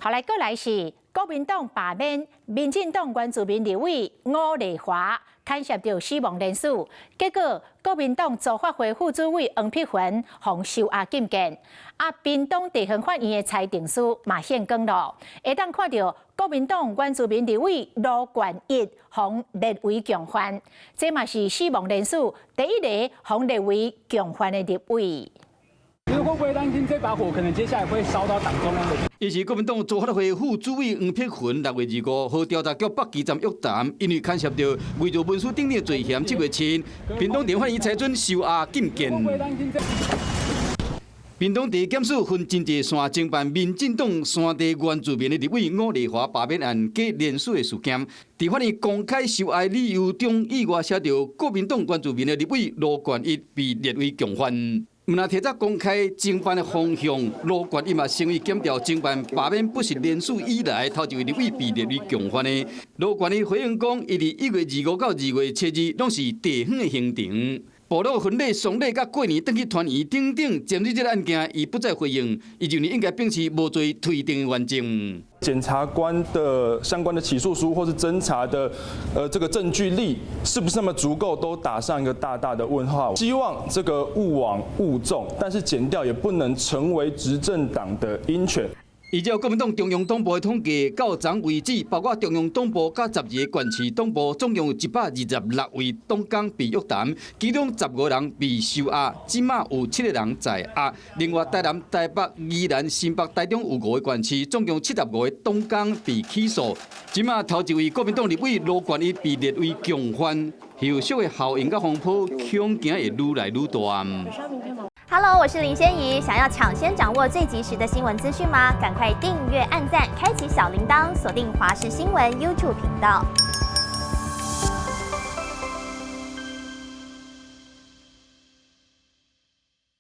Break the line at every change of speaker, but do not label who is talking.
後來過來是國民黨罷免民進黨原住民立委伍麗華，牽涉著死亡連署，結果國民黨組發會副主委黃碧雲予收押禁見，啊，屏東地方法院的裁定書嘛現光咯，會當看著國民黨原住民立委盧冠逸予列為共犯，這嘛是死亡連署第一个予列為共犯的立委。
你會不會擔心這把火可能接下來會燒到黨中央的？
伊是國民黨組發會副主委黃碧雲，6月25號調查局北基站約談，因為牽涉著偽造文書等的罪嫌，7月7，屏東地法院裁准收押禁見。屏東地檢署分真濟線偵辦民進黨山地原住民的立委伍麗華罷免案假連署的事件，佇法院公開收押理由中，意外寫著國民黨原住民的立委盧冠逸被列為共犯。毋但提早公開偵辦的方向，盧冠逸嘛成為檢調偵辦罷免不實連署以來頭一位立委被列為共犯的。盧冠逸回應講，伊佇1月25到2月7日攏是地方的行程。部落婚禮、喪禮佮過年轉去團圓等等，針對這個案件，伊不再回應。伊認為應該秉持無罪推定的原則。
檢察官的相關的起訴書或是偵查的，這個證據力是不是那麼足夠，都打上一個大大的問號。希望這個勿枉勿縱，但是檢調也不能成為執政黨的鷹犬。
依照國民黨中央黨部的統計，到昨為止，包括中央黨部佮12個縣市黨部，總共有126位黨工被約談，其中15人被收押，這馬有七個人在押。另外，台南、台北、宜蘭、新北、台中有五個縣市，總共75個黨工被起訴。這馬頭一位國民黨立委盧冠逸被列為共犯，後續的效應佮風波，恐驚會愈來愈大。
Hello，我是林仙怡。想要搶先掌握最及時的新聞資訊嗎？趕快訂閱、按讚、開啟小鈴鐺，鎖定華視新聞 YouTube 頻道。